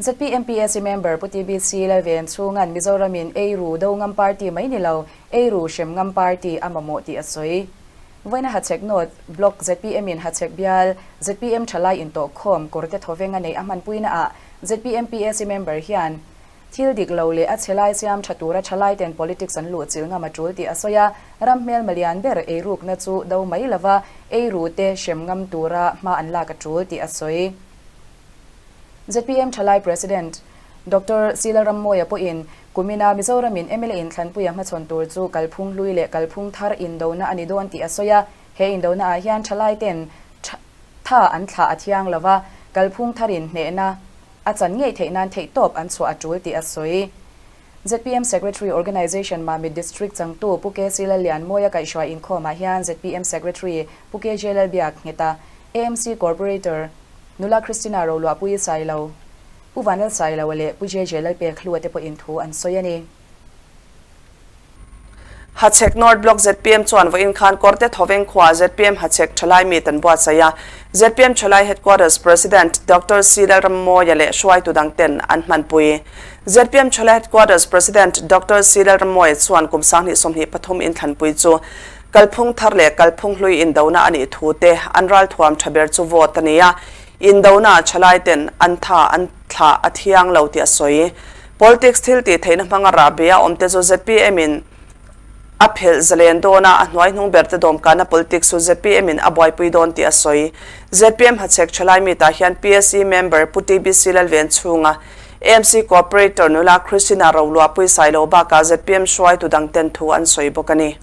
ZPM PAC member Pu TBC Lalvenchhunga'n Mizoramin eiru do ngam party mai ni lo, eiru hrem ngam party a mamawh tih a sawi. Vawiina Hachhek North Block ZPM in Hachhek bial ZPM thalai intawhkhawm kawrte thawvenga neih a hmanpuinaah ZPM PAC member hian Thil dik lo leh a chhe lai siam tha tura thalaiten politics an luh chilh ngam a tul tih a sawi a, ram hmelma lian ber eirukna chu do mai lova eiru te hrem ngam tura hma an lak a tul tih a sawi. Zpm thalai President Doctor Sila Rammawia pawhin kumina Mizoramin mla inthlanpuia hmachhawn tur chu kalphung hlui leh kalphung thar indona a ni dawn tih a sawi a, he indona ah hian thalaiten tha an thlah a thiang lova kalphung tharin hnehna A chan ngei theih nan theihtawp an chhuah a tul tih a sawi. Zpm Secretary Organisation Mamit District changtu Pu KC Lallianmawia kaihhruai inkhawmah hian zpm Secretary Pu KJ Lalbiak Ngheta, AMC Corporator Nula Christina Roluahpuii Sailo, Pu Vanlal Sailoa leh Pu JJ Lalpekhlua te pawhin thu an sawi a ni. Hachhek North Block zpm chuan vawiin khan Kawrte Thawveng khua zpm Hachhek Thalai meet an buatsaih a, zpm Thalai Headquarters President Doctor C Lalrammawia leh hruaitu dang ten an hmanpui. Zpm Thalai Headquarters President Doctor C Lalrammawia chuan kum 2023 inthlanpui chu kalphung thar leh kalphung hlui indona a nih thu te an ralthuam tha ber chu vote a ni a, indona thalai ten an tha an thlah a thiang lo tih a sawi. Politics thil tih theihna hmanga rahbi a awmte chu zpm in a phelh zalen dawn a, a hnuai hnung ber te dawmkana politics chu zpm in a buaipui dawn tih a sawi. Zpm hachhek thalai meet-ah hian PSC member Pu TBC Lalvenchhunga, AMC Cooperator nula Christina Roluahpui Sailo bakah zpm hruaitu dangten thu an sawi bawk a ni.